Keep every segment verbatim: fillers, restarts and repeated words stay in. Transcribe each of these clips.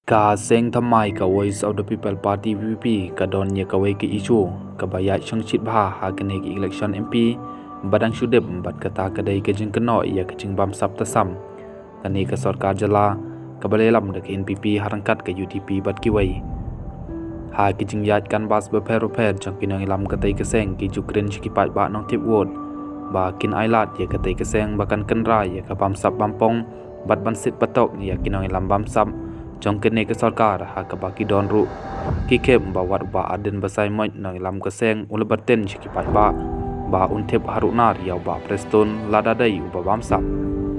Ka seng thymmai ka Voice of the People Party, V P P, ka don ïa kawei ka issue kaba ïaid shongshit bha ha kane ka election M P ba dang shu dep, bad kata ka dei ka jingkynnoh ïa ka jingbamsap tasam kane ka sorkar jylla kaba la ïalam da ka N P P ha ryngkat ka U D P bad kiwei. Ha ki jingïaid canvass bapher bapher jong ki nongïalam katei ka seng, ki ju kren sha ki paidbah nongthep vote ba kin ailad ïa katei ka seng ba kan kynra ïa ka bamsap bampong bad ban siat patok ïa ki nongïalam bamsap jong kane ka sorkar, ha kaba ki don ruh ki khlem ba wat u Bah Ardent Basaiawmoit, nongïalam ka seng, u la byrteng sha ki paidbah ba un thep haruh nar ïa u Bah Prestone lada dei uba bamsap.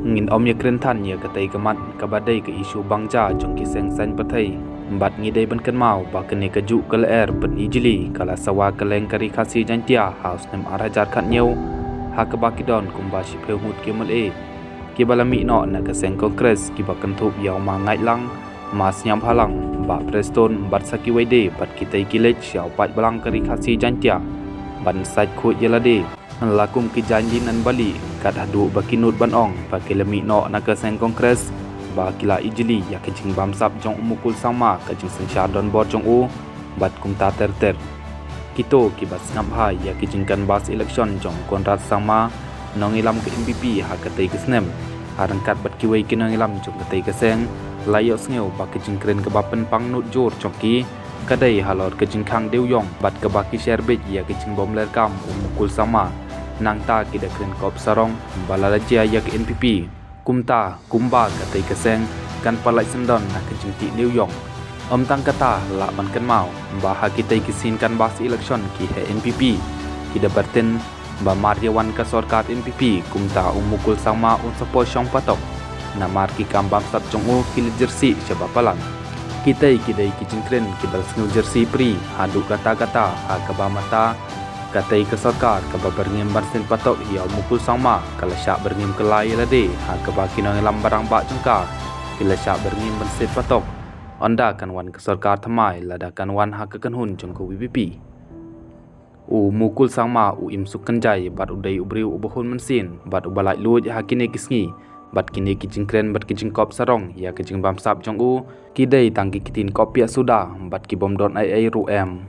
Ngin ym ïa kren than ïa katei ka mat kaba dei ka issue bang ja jong ki seng saiñ pyrthei, bad ngi dei ban kynmaw ba kane kajuh ka lyer pynijli ka la sawa kylleng ka Ri Khasi Jaiñtia ha u snem ar hajar khatñiew, ha kaba ki don kumba shiphew ngut ki M L A kiba la mih noh na ka seng Congress, kiba kynthup ïa u Ma Ngaitlang, Ma Sniawbhalang, Bah Prestone bad sa kiwei de, bad kitei ki leit sha u paidbah ka Ri Khasi Jaiñtia ban sait khuid ïa lade. La kum ki jaiñ linan bali, kat haduh ba ki nud ban ong ba ki la mih noh na ka seng Congress ba ki la ijli ïa ka jingbamsap jong u Mukul Sangma, ka jingsynshar donbor jong u bad kumta ter ter. Kito kiba sngap ha ïa ki jingcanvass election jong u Conrad Sangma, nongïalam ka N P P ha katei ka snem, ha ryngkat bad kiwei ki nongïalam jong katei ka seng, la ïohsngew ba ka jingkren kaba pynpang nud jur jong ki ka dei halor ka jingkhang dewïong, bad kaba ki sher beit ïa ka jingbym leh kam u Mukul Sangma. Nangta ki da kren kop sarong ba lada jia ïa ka N P P, kumta kumba katei ka seng kan pyllait syndon na ka jingtih dewïong. Ym tang kata, lah ban kynmaw ba ha kitei ki sien canvass election ki ha N P P ki da byrteng ba mar ïa wan ka sorkar N P P, kumta u Mukul Sangma un sa poi shong patok, namar ki kam bamsap jong u ki la jyrsieh shaba palat. Kitei ki dei ki jingkren kiba la sngew jyrsieh pyrshah haduh katta katta, ha kaba mynta katei ka sorkar kaba byrngem ban siat patok ïa u Mukul Sangma ka la shah byrngem kylla ïa lade, ha kaba ki nongïalam ba rangbah jong ka ki la shah byrngem ban siat patok ynda kan wan ka sorkar thymmai, lada kan wan ha ka kynhun jong ka V P P. U Mukul Sangma u im suk kynjai bad u dei u briew uba hun mynsiem bad uba laitluid ha kine ki sngi, bad kine ki jingkren bad ki jingkop sarong ïa ka jingbamsap jong u ki dei tang ki ktien kop piah suda bad ki bym don ei ei ruh em.